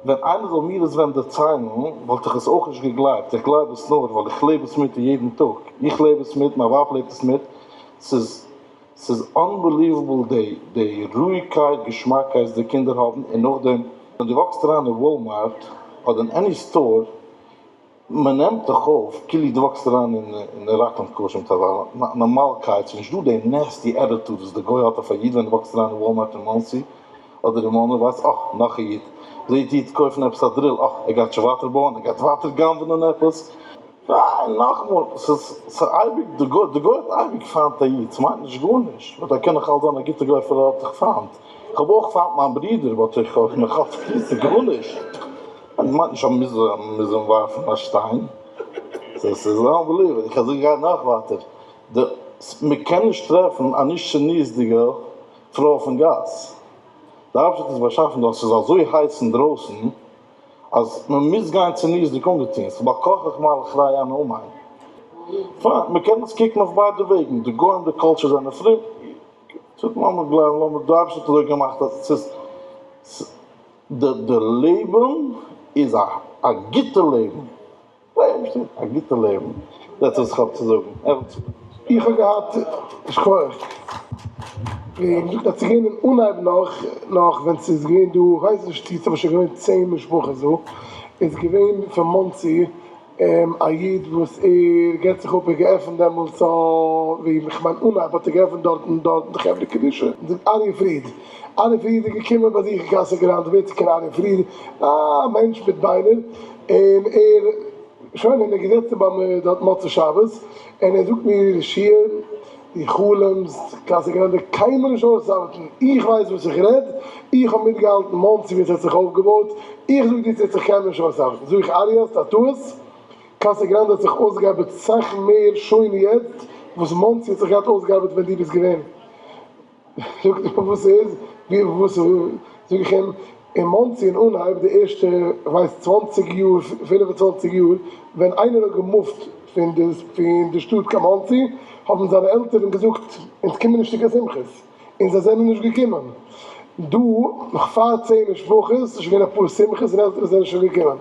ווען איינער זאל מיר עס ווען דערציילן וואלט איך עס אויך נישט געגלייבט, איך גלייב עס נאר ווייל איך לעב עס מיט יעדן טאג, איך לעב עס מיט, מיין ווייב לעבט עס מיט, ס'איז ס'איז unbelievable די די רואיגקייט, געשמאקייט די קינדער האבן, און נאכדעם ווען דו וואקסט אריין אין וואלמארט. אדער אין any store, מען נעמט דיך אויף כאילו דו walk סט אריין אין ראקלענד קאושער מיט אזא נארמאלקייט, ס'איז נישט דא די nasty attitude וואס די גוי האט אויף א איד ווען דו walk סט אריין אין וואלמארט אין מאנסי אדער אין מאנרא, ווייסט אה נאך א איד, זעהט איד קויפן עפעס א drill, אה ער גייט שוין ווייטער בויען, ער גייט ווייטער גנב'נען עפעס, ניין נאכאמאל, ס'איז אייביג די גוי, די גוי האט אייביג פיינט א איד, ס'מיינט נישט גארנישט, but ער קען נאך אלץ זיין א גוטע גוי אפילו ער האט דיך פיינט, איך האב אויך פיינט מיין ברודער but איך האב נאך אלץ ליב גארנישט. מיינט נישט אז מ'מוז אים ווארפן א שטיין, ס'איז unbelievable, איך אזוי גיי נאך ווייטער, די מ'קען נישט טרעפן א נישט צניעות'דיגע פרוי אויפן גאס, די אייבערשטער האט עס באשאפן דא אז ס'איז אזוי הייס אינדרויסן אז מ'מוז גיין צניעות'דיג אנגעטון, ס'איז בעל כרחך מהלך ראיה אנא אמן. פיין, מ'קען עס קוקן אויף ביידע וועגן, די גוים די culture זענען פרום, זאגט לאמיר גלייבן, לאמיר, די אייבערשטער האט אזוי געמאכט אז ס'איז. די די לעבן איז א א גוטע לעבן, א גוטע לעבן, that's וואס איך האב צו זאגן. איך האב געהאט, שכוח, ווי מ'זאגט אז ס'איז געווען אין אנהייב נאך נאך ווען ס'איז געווען דא, כ'ווייס נישט צו ס'איז שוין געווען צען משפחות דא, איז געווען פון מאנסי א איד וואס ער געט זיך אפ, ער האט געעפנט דעמאלטס א, ווי כ'מיין אנהייב האט ער געעפנט דארטן דארטן די חברה קדישא, זאגט אריה פריד, אריה פריד איז געקומען באזוכן קאסא גראנדע, ווער צו קען אריה פריד, א מענטש מיט ביינער, און ער, שוין, און ער איז געזעצן ביי מיר דארט מוצאי שבת, און ער זאגט מיר שיעור, דו חלומסט קאסא גראנדע קיינמאל נישט אויסארבעטן, איך ווייס וואס איך רעד, איך האב מיטגעהאלטן מאנסי ווי עס האט זיך אויפגעבויט, איך זאג דיר ס'וועט זיך קיינמאל נישט אויסארבעטן, זאג איך ארי האסט א טעות, קאסא גראנדע האט זיך אויסגעארבעט סאך מער שוין יעצט וואס מאנסי האט זיך געהאט אויסגעארבעט ווען דו ביסט געווען. זאגט ער וואס איז? ווי וואס? זאג איך אים, אין מאנסי אין אנהייב די ערשטע כ'ווייס צוואנציג יאר פינף און צוואנציג יאר ווען איינער האט געמופט פון די פון די שטאט קיין מאנסי האבן זיינע עלטערן געזאגט אונז קומען נישט צו קיין שמחות און זיי זענען נישט געקומען דא נאך פאר צען משפחות איז שוין געווען אפאר שמחות און עלטערן זענען שוין געקומען.